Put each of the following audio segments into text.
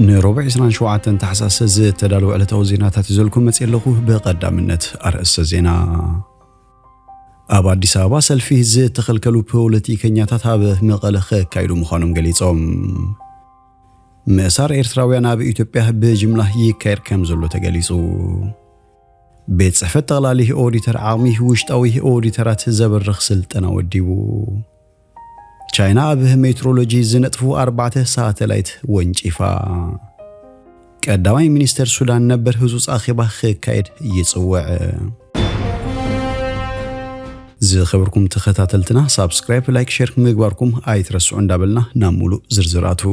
ንሮብዕ ዕስራን ሸውዓተን ታሕሳስ ዝተዳለወ ዕለታዊ ዜናታት ይዘልኩም መጽእ ኣለኹ። ብቐዳምነት ኣርእስተ ዜና። ኣብ ኣዲስ ኣበባ ሰልፊ ዝተኸልከሉ ፖለቲከኛታት ኣብ መቐለ ከካይዱ ምዃኖም ገሊጾም። ምእሳር ኤርትራውያን ኣብ ኢትዮጵያ ብጅምላ ይካየድ ከም ዘሎ ተገሊጹ። ቤት ጽሕፈት ጠቕላሊ ኦዲተር ዓቕሚ ውሽጣዊ ኦዲተራት ዘበርኽ ስልጠና ወዲቡ። ቻይና ኣብ ሜትሮሎጂ ዝነጥፉ ኣርባዕተ ሳተላይት ወንጪፋ። ቀዳማይ ሚኒስተር ሱዳን ነበር ህጹጽ ኣኼባ ክካየድ ይጽውዕ። ዝኸበርኩም ተኸታተልትና፣ ሳብስክራይብ፣ ላይክ፣ ሼር ምግባርኩም ኣይትረስዑ እንዳበልና ናብ ሙሉእ ዝርዝራቱ።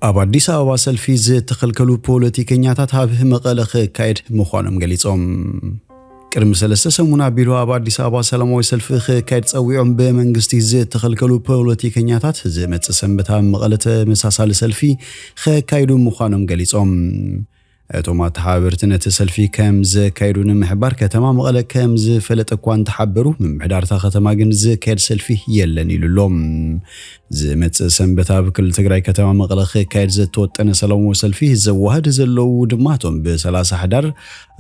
ኣብ ኣዲስ ኣበባ ሰልፊ ዝተኸልከሉ ፖለቲከኛታት ኣብ መቐለ ክካየድ ምዃኖም ገሊጾም። ቅድሚ ሰለስተ ሰሙን ኣቢሉ ኣብ ኣዲስ ኣበባ ሰላማዊ ሰልፊ ክካየድ ጸዊዖም ብመንግስቲ ዝተኸልከሉ ፖለቲከኛታት ዝመጽእ ሰንበት ኣብ መቐለ ተመሳሳሊ ሰልፊ ክካይዱ ምዃኖም ገሊጾም። እቶም ኣተሓባበርቲ ነቲ ሰልፊ ከም ዘካየዱ ንምሕባር ከተማ መቐለ ከም ዝፈለጠ እኳ እንተሓበሩ፣ ምምሕዳር እታ ከተማ ግን ዝካየድ ሰልፊ የለን ኢሉ ኣሎ። ዝመጽእ ሰንበት ኣብ ክልል ትግራይ ከተማ መቐለ ክካየድ ዝተወጠነ ሰላማዊ ሰልፊ ዘዋህድ ዘለዉ ድማ እቶም ብሰላሳ ሕዳር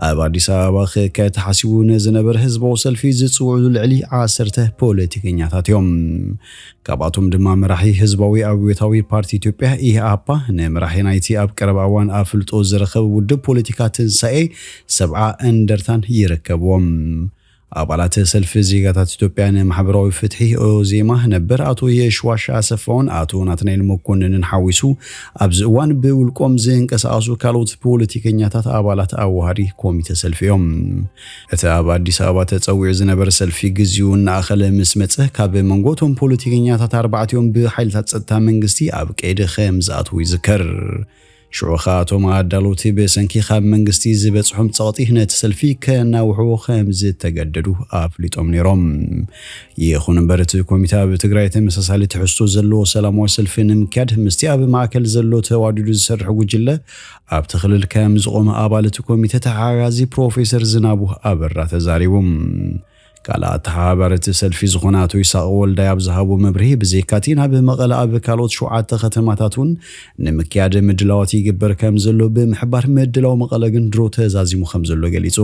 ኣብ ኣዲስ ኣበባ ክካየድ ተሓሲቡ ንዝነበረ ህዝባዊ ሰልፊ ዝጽውዑ ልዕሊ ዓሰርተ ፖለቲከኛታት እዮም። ካብኣቶም ድማ መራሒ ህዝባዊ ኣብዮታዊ ፓርቲ ኢትዮጵያ፣ ኢህኣፓ፣ ንመራሒ ናይቲ ኣብ ቀረባ እዋን ኣፍልጦ ዝረኸበ ውድብ ፖለቲካ ትንሳኤ ሰብዓ እንደርታን ይርከብዎም። ኣባላት ሰልፊ ዜጋታት ኢትዮጵያ ንማሕበራዊ ፍትሒ፣ ኦዜማ፣ ነበር ኣቶ የሽዋሽ ኣሰፋውን ኣቶ ናትናኤል መኮንንን ሓዊሱ ኣብዚ እዋን ብውልቆም ዝንቀሳቐሱ ካልኦት ፖለቲከኛታት ኣባላት ኣዋሃዲ ኮሚተ ሰልፊ እዮም። እቲ ኣብ ኣዲስ ኣበባ ተጸዊዑ ዝነበረ ሰልፊ ግዚኡ እናኣኸለ ምስ መጸ፣ ካብ መንጎ እቶም ፖለቲከኛታት ኣርባዕቲኦም ብሓይልታት ጸጥታ መንግስቲ ኣብ ቀይዲ ከም ዝኣትዉ ይዝከር። ሽዑ ኸኣ እቶም ኣዳለውቲ ብሰንኪ ካብ መንግስቲ ዝበጽሖም ጸቕጢ ነቲ ሰልፊ ከናውሕዎ ከም ዝተገደዱ ኣፍሊጦም ነይሮም። ይኹን እምበር እቲ ኮሚተ ኣብ ትግራይ ተመሳሳሊ ትሕዝቶ ዘለዎ ሰላማዊ ሰልፊ ንምክያድ ምስቲ ኣብ ማእከል ዘሎ ተዋዲዱ ዝሰርሕ ጉጅለ ኣብቲ ክልል ከም ዝቖመ ኣባል እቲ ኮሚተ ተሓጋጋዚ ፕሮፌሰር ዝናቡ ኣበራ ተዛሪቡ። ካልእ ኣተሓባባሪ እቲ ሰልፊ ዝኾነ ኣቶ ይስሐቅ ወልዳይ ኣብ ዝሃቦ መብርሂ፣ ብዘይካቲ ናብ መቐለ ኣብ ካልኦት ሸውዓተ ከተማታት እውን ንምክያድ ምድላዋት ይግበር ከም ዘሎ ብምሕባር፣ ምድላው መቐለ ግን ድሮ ተዛዚሙ ከም ዘሎ ገሊጹ።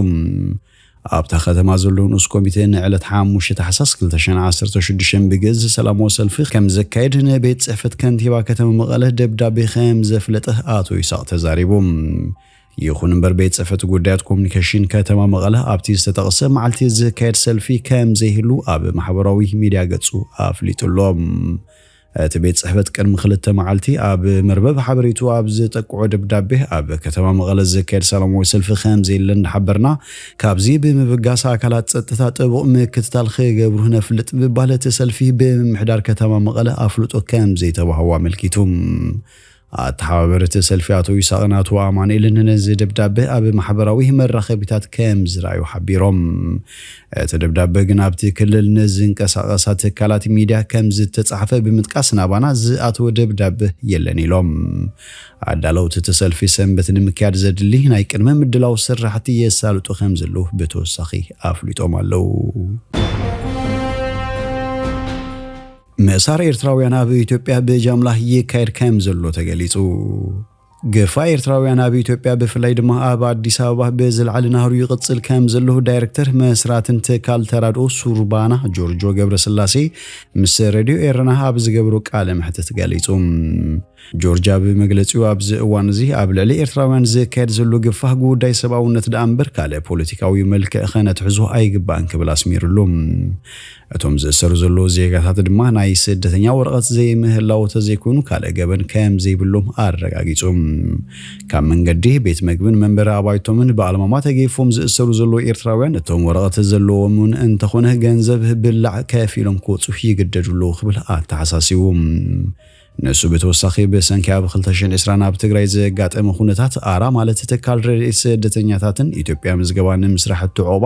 ኣብታ ከተማ ዘሎ ንኡስ ኮሚቴ ንዕለት ሓሙሽተ ታሕሳስ ክልተ ሽሕን ዓሰርተ ሽዱሽተን ብግእዝ ሰላማዊ ሰልፊ ከም ዘካየድ ንቤት ጽሕፈት ከንቲባ ከተማ መቐለ ደብዳቤ ከም ዘፍለጠ ኣቶ ይስሐቅ ተዛሪቡ። ይኹን እምበር፣ ቤት ጽሕፈት ጉዳያት ኮሙኒኬሽን ከተማ መቐለ ኣብቲ ዝተጠቕሰ መዓልቲ ዝካየድ ሰልፊ ከም ዘይህሉ ኣብ ማሕበራዊ ሚድያ ገጹ ኣፍሊጡ ኣሎ። እቲ ቤት ጽሕፈት ቅድሚ ክልተ መዓልቲ ኣብ መርበብ ሓበሬቱ ኣብ ዝጠቅዖ ደብዳቤ፣ ኣብ ከተማ መቐለ ዝካየድ ሰላማዊ ሰልፊ ከም ዘየለ እንዳሓበርና፣ ካብዚ ብምብጋስ ኣካላት ጸጥታ ጥቡቕ ምክትታል ክገብሩ ነፍልጥ ምባል እቲ ሰልፊ ብምምሕዳር ከተማ መቐለ ኣፍልጦ ከም ዘይተዋህቦ ኣመልኪቱ። ኣተሓባበርቲ ሰልፊ ኣቶ ይስሐቅን ኣቶ ኣማኑኤልን ነዚ ደብዳቤ ኣብ ማሕበራዊ መራኸቢታት ከም ዝረኣዩ ሓቢሮም። እቲ ደብዳቤ ግን ኣብቲ ክልል ንዝንቀሳቐሳ ትካላት ሚድያ ከም ዝተጻሕፈ ብምጥቃስ፣ ናባና ዝኣተወ ደብዳቤ የለን ኢሎም። ኣዳለውቲ እቲ ሰልፊ ሰንበት ንምክያድ ዘድሊ ናይ ቅድመ ምድላው ስራሕቲ የሳልጡ ከም ዘለዉ ብተወሳኺ ኣፍሊጦም ኣለዉ። ምእሳር ኤርትራውያን ኣብ ኢትዮጵያ ብጃምላ ይካየድ ከም ዘሎ ተገሊጹ። ግፋ ኤርትራውያን ኣብ ኢትዮጵያ፣ ብፍላይ ድማ ኣብ ኣዲስ ኣበባ፣ ብዝለዓለ ናህሩ ይቕጽል ከም ዘሎ ዳይሬክተር መስራትን ትካል ተራድኦ ሱርባና ጆርጆ ገብረስላሴ ምስ ሬድዮ ኤረና ኣብ ዝገበሮ ቃለ መሕትት ገሊጹ። ጆርጅ ኣብ መግለጺኡ፣ ኣብዚ እዋን እዚ ኣብ ልዕሊ ኤርትራውያን ዝካየድ ዘሎ ግፋ ጉዳይ ሰብኣውነት ደኣ እምበር ካልእ ፖለቲካዊ መልክዕ ከነትሕዞ ኣይግባእን ክብል ኣስሚሩሉ። እቶም ዝእሰሩ ዘለዉ ዜጋታት ድማ ናይ ስደተኛ ወረቐት ዘይምህላው ተዘይኮይኑ ካልእ ገበን ከም ዘይብሎም ኣረጋጊጹ። ካብ መንገዲ፣ ቤት መግብን መንበሪ ኣባይቶምን ብኣልማማ ተገይፎም ዝእሰሩ ዘለዉ ኤርትራውያን፣ እቶም ወረቐት ዘለዎም እውን እንተኾነ ገንዘብ ብላዕ ከፊሎም ክወጹ ይግደዱ ኣለዉ ክብል ኣተሓሳሲቡ። ንሱ ብተወሳኺ፣ ብሰንኪ ኣብ ክልተ ሽሕን ዕስራን ኣብ ትግራይ ዘጋጠመ ኩነታት፣ ኣራ ማለት ትካል ረድኤት ስደተኛታትን ኢትዮጵያ ምዝገባ ንምስራሕ እትዕቑባ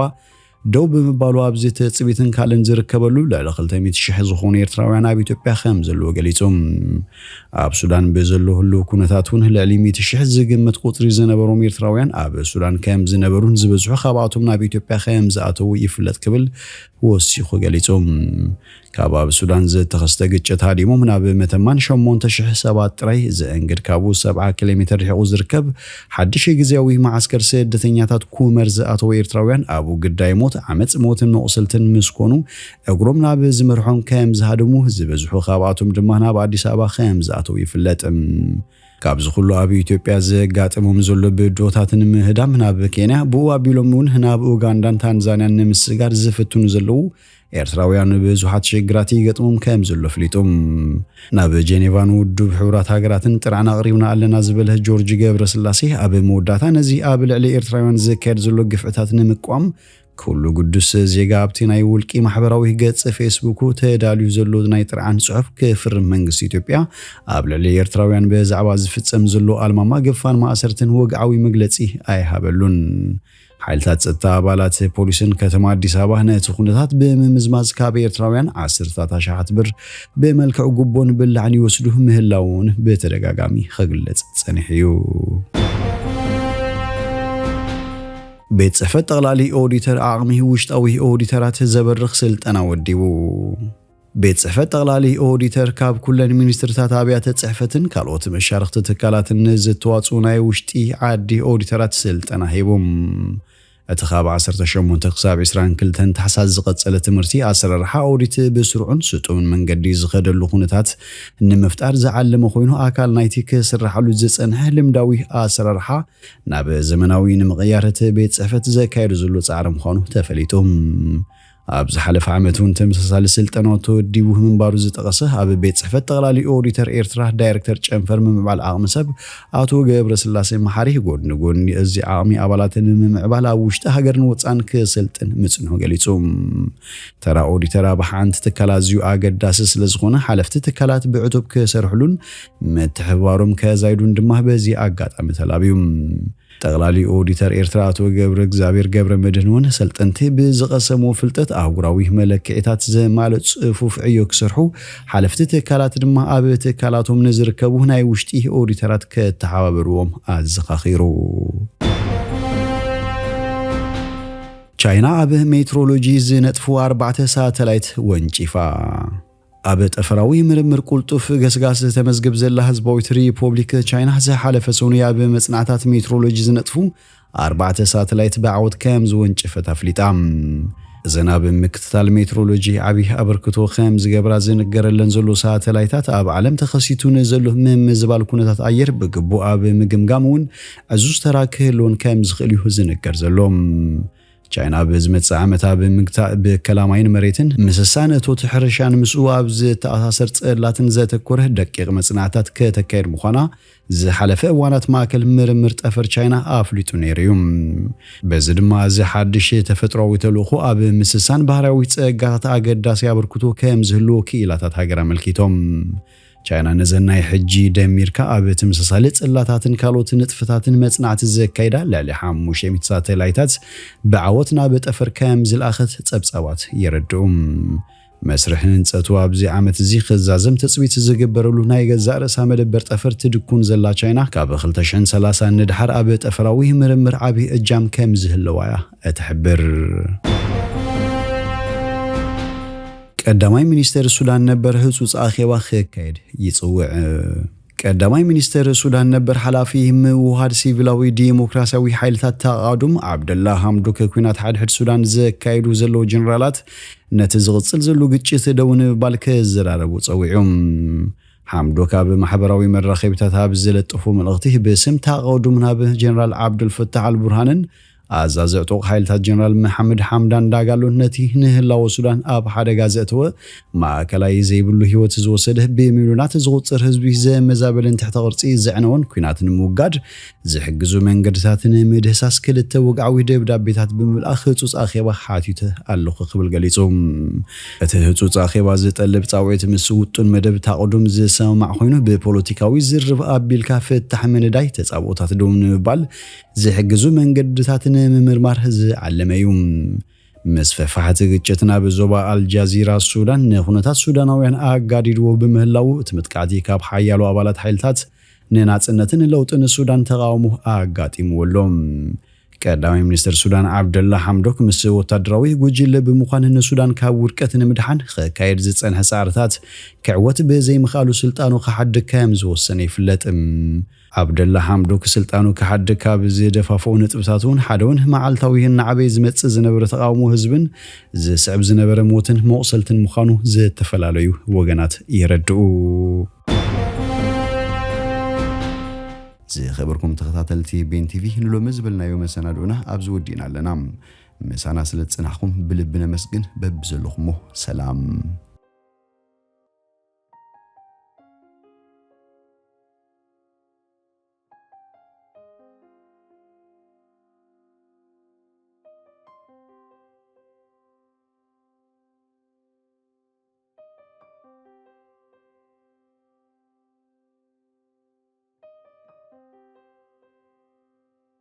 ደው ብምባሉ፣ ኣብዚ ትጽቢትን ካልእን ዝርከበሉ ልዕሊ ክልተ ሚእቲ ሽሕ ዝኾኑ ኤርትራውያን ኣብ ኢትዮጵያ ከም ዘለዉ ገሊጹ። ኣብ ሱዳን ብዘሎ ህሉው ኩነታት እውን ልዕሊ ሚእቲ ሽሕ ዝግመት ቁጽሪ ዝነበሮም ኤርትራውያን ኣብ ሱዳን ከም ዝነበሩን ዝበዝሑ ካብኣቶም ናብ ኢትዮጵያ ከም ዝኣተዉ ይፍለጥ ክብል ወሲኹ ገሊጹ። ካብ ኣብ ሱዳን ዝተኸስተ ግጭት ሃዲሞም ናብ መተማን ሸሞንተ ሽሕ ሰባት ጥራይ ዘእንግድ፣ ካብኡ ሰብዓ ኪሎ ሜትር ርሒቑ ዝርከብ ሓድሽ ግዝያዊ መዓስከር ስደተኛታት ኩመር ዝኣተዉ ኤርትራውያን ኣብኡ ግዳይ ሞት፣ ዓመጽ፣ ሞትን መቑሰልትን ምስ ኮኑ እግሮም ናብ ዝመርሖም ከም ዝሃደሙ፣ ዝበዝሑ ካብኣቶም ድማ ናብ ኣዲስ ኣበባ ከም ዝኣተዉ ይፍለጥ። ካብዚ ኩሉ ኣብ ኢትዮጵያ ዘጋጥሞም ዘሎ ብድሆታትን ምህዳም ናብ ኬንያ፣ ብኡ ኣቢሎም እውን ናብ ኡጋንዳን ታንዛንያን ንምስጋር ዝፍትኑ ዘለዉ ኤርትራውያን ብዙሓት ሽግራት ይገጥሞም ከም ዘሎ ኣፍሊጡ። ናብ ጀኔቫን ውድብ ሕቡራት ሃገራትን ጥርዓን ኣቕሪብና ኣለና ዝበለ ጆርጅ ገብረስላሴ፣ ኣብ መወዳእታ ነዚ ኣብ ልዕሊ ኤርትራውያን ዝካየድ ዘሎ ግፍዕታት ንምቋም፣ ኩሉ ግዱስ ዜጋ ኣብቲ ናይ ውልቂ ማሕበራዊ ገጽ ፌስቡኩ ተዳልዩ ዘሎ ናይ ጥርዓን ጽሑፍ ክፍርም መንግስቲ ኢትዮጵያ ኣብ ልዕሊ ኤርትራውያን ብዛዕባ ዝፍጸም ዘሎ ኣልማማ ግፋን ማእሰርትን ወግዓዊ መግለጺ ኣይሃበሉን። ሓይልታት ጸጥታ ኣባላት ፖሊስን ከተማ ኣዲስ ኣበባ ነቲ ኩነታት ብምምዝማዝ ካብ ኤርትራውያን ዓሰርታት ኣሽሓት ብር ብመልክዕ ጉቦን ብላዕን ይወስዱ ምህላውን ብተደጋጋሚ ክግለጽ ጸኒሑ እዩ። ቤት ጽሕፈት ጠቕላሊ ኦዲተር ዓቕሚ ውሽጣዊ ኦዲተራት ዘበርኽ ስልጠና ወዲቡ። ቤት ጽሕፈት ጠቕላሊ ኦዲተር ካብ ኩለን ሚኒስትርታት ኣብያተ ጽሕፈትን ካልኦት መሻርኽቲ ትካላትን ንዝተዋጽኡ ናይ ውሽጢ ዓዲ ኦዲተራት ስልጠና ሂቡ። እቲ ካብ ዓሰርተ ሸሞንተ ክሳብ ዕስራን ክልተን ታሕሳስ ዝቐጸለ ትምህርቲ ኣሰራርሓ ኦዲት ብስሩዕን ስጡምን መንገዲ ዝኸደሉ ኩነታት ንምፍጣር ዝዓለመ ኮይኑ፣ ኣካል ናይቲ ክስራሓሉ ዝጸንሐ ልምዳዊ ኣሰራርሓ ናብ ዘመናዊ ንምቕያር እቲ ቤት ጽሕፈት ዘካየዱ ዘሎ ጻዕሪ ምዃኑ ተፈሊጡ። ኣብ ዝሓለፈ ዓመት እውን ተመሳሳሊ ስልጠና ተወዲቡ ምንባሩ ዝጠቐሰ ኣብ ቤት ጽሕፈት ጠቕላሊ ኦዲተር ኤርትራ ዳይሬክተር ጨንፈር ምምዕባል ዓቕሚ ሰብ ኣቶ ገብረስላሴ መሓሪ፣ ጎድኒ ጎድኒ እዚ ዓቕሚ ኣባላት ንምምዕባል ኣብ ውሽጢ ሃገርን ወጻን ክሰልጥን ምጽንሑ ገሊጹ። ተራ ኦዲተር ኣብ ሓንቲ ትካል ኣዝዩ ኣገዳሲ ስለ ዝኾነ፣ ሓለፍቲ ትካላት ብዕቱብ ክሰርሕሉን ምትሕብባሮም ከዛይዱን ድማ በዚ ኣጋጣሚ ተላብዩ። ጠቕላሊ ኦዲተር ኤርትራ ኣቶ ገብረ እግዚኣብሔር ገብረ መድህን እውን፣ ሰልጠንቲ ብዝቐሰምዎ ፍልጠት ኣህጉራዊ መለክዒታት ዘማልእ ጽፉፍ ዕዮ ክሰርሑ፣ ሓለፍቲ ትካላት ድማ ኣብ ትካላቶም ንዝርከቡ ናይ ውሽጢ ኦዲተራት ከተሓባበርዎም ኣዘኻኺሩ። ቻይና ኣብ ሜትሮሎጂ ዝነጥፉ ኣርባዕተ ሳተላይት ወንጪፋ። ኣብ ጠፈራዊ ምርምር ቁልጡፍ ገስጋስ ዝተመዝግብ ዘላ ህዝባዊት ሪፖብሊክ ቻይና፣ ዝሓለፈ ሰኑይ ኣብ መጽናዕታት ሜትሮሎጂ ዝነጥፉ ኣርባዕተ ሳተላይት ብዓወት ከም ዝወንጨፈት ኣፍሊጣ። እዘን ኣብ ምክትታል ሜትሮሎጂ ዓቢ ኣበርክቶ ከም ዝገብራ ዝንገረለን ዘሎ ሳተላይታት፣ ኣብ ዓለም ተኸሲቱ ንዘሎ ምምዝባል ኩነታት ኣየር ብግቡእ ኣብ ምግምጋም እውን ዕዙዝ ተራ ክህልወን ከም ዝኽእል እዩ ዝንገር ዘሎ። ቻይና ኣብ ዝመጽእ ዓመት ኣብ ምግታእ ብከላ ማይን መሬትን፣ ምስሳን እቶት ሕርሻን ምስኡ ኣብ ዝተኣሳሰር ጽላትን ዘተኮረ ደቂቕ መጽናዕታት ከተካየድ ምዃና ዝሓለፈ እዋናት ማእከል ምርምር ጠፈር ቻይና ኣፍሊጡ ነይሩ እዩ። በዚ ድማ እዚ ሓድሽ ተፈጥሯዊ ተልእኾ ኣብ ምስሳን ባህርያዊ ጸጋታት ኣገዳሲ ኣበርክቶ ከም ዝህልዎ ክኢላታት ሃገር ኣመልኪቶም። ቻይና ነዘን ናይ ሕጂ ደሚርካ ኣብ ተመሳሳሊ ጽላታትን ካልኦት ንጥፈታትን መጽናዕቲ ዘካይዳ ልዕሊ ሓሙሽተ ሚእቲ ሳተላይታት ብዓወት ናብ ጠፈር ከም ዝለኣኸት ጸብጻባት የረድኡ። መስርሕ ህንጸቱ ኣብዚ ዓመት እዚ ክዛዘም ትጽቢት ዝግበረሉ ናይ ገዛእ ርእሳ መደበር ጠፈር ትድኩን ዘላ ቻይና፣ ካብ ክልተ ሽሕን ሰላሳን ንድሓር ኣብ ጠፈራዊ ምርምር ዓቢ እጃም ከም ዝህልዋ እያ እትሕብር። ቀዳማይ ሚኒስተር ሱዳን ነበር ህጹጽ ኣኼባ ክካየድ ይጽውዕ። ቀዳማይ ሚኒስተር ሱዳን ነበር ሓላፊ ምውሃድ ሲቪላዊ ዲሞክራሲያዊ ሓይልታት ተቓዱም ዓብደላ ሃምዶክ፣ ኲናት ሓድሕድ ሱዳን ዘካይዱ ዘለዉ ጀነራላት ነቲ ዝቕጽል ዘሎ ግጭት ደው ንምባል ክዘራረቡ ጸዊዑ። ሓምዶክ ኣብ ማሕበራዊ መራኸቢታት ኣብ ዝለጠፎ መልእኽቲ፣ ብስም ተቓዱም ናብ ጀነራል ዓብዱልፈታሕ ኣልቡርሃንን ኣዛዚ ዕጡቕ ሓይልታት ጀነራል መሓመድ ሓምዳን ዳጋሎ፣ ነቲ ንህላወ ሱዳን ኣብ ሓደጋ ዘእተወ፣ ማእከላይ ዘይብሉ ህይወት ዝወሰደ፣ ብሚልዮናት ዝቑጸር ህዝቢ ዘመዛበልን ትሕተ ቅርጺ ዘዕነወን ኲናት ንምውጋድ ዝሕግዙ መንገድታት ንምህሳስ ክልተ ወግዓዊ ደብዳቤታት ብምልኣኽ ህጹጽ ኣኼባ ሓቲተ ኣለኹ ክብል ገሊጹ። እቲ ህጹጽ ኣኼባ ዝጠልብ ጻውዒት ምስ ውጡን መደብ ተቓዱም ዝሰማማዕ ኮይኑ፣ ብፖለቲካዊ ዝርርብ ኣቢልካ ፍታሕ ምንዳይ፣ ተጻብኦታት ደው ንምባል ዝሕግዙ መንገድታት ንምምርማር ዝዓለመ እዩ። ምስፍሕፋሕ እቲ ግጭት ናብ ዞባ ኣልጃዚራ ሱዳን ንኩነታት ሱዳናውያን ኣጋዲድዎ ብምህላዉ፣ እቲ መጥቃዕቲ ካብ ሓያሎ ኣባላት ሓይልታት ንናጽነትን ለውጥን ሱዳን ተቓውሞ ኣጋጢምዎ ኣሎ። ቀዳማይ ሚኒስትር ሱዳን ዓብደላ ሓምዶክ ምስ ወታደራዊ ጉጅለ ብምዃን ንሱዳን ካብ ውድቀት ንምድሓን ክካየድ ዝጸንሐ ጻዕርታት ክዕወት ብዘይምኽኣሉ ስልጣኑ ክሓድግ ከም ዝወሰነ ይፍለጥ። ዓብደላ ሓምዶክ ስልጣኑ ክሓድግ ካብ ዝደፋፍኡ ነጥብታት እውን ሓደ እውን መዓልታዊ እናዓበየ ዝመጽእ ዝነበረ ተቓውሞ ህዝብን ዝስዕብ ዝነበረ ሞትን መቑሰልትን ምዃኑ ዝተፈላለዩ ወገናት የረድኡ። ዝኸበርኩም ተኸታተልቲ ቤን ቲቪ፣ ንሎሚ ዝበልናዮ መሰናድኦና ኣብዚ ወዲእና ኣለና። ምሳና ስለ ዝጸናሕኩም ብልቢ ነመስግን። በብዘለኹሞ ሰላም።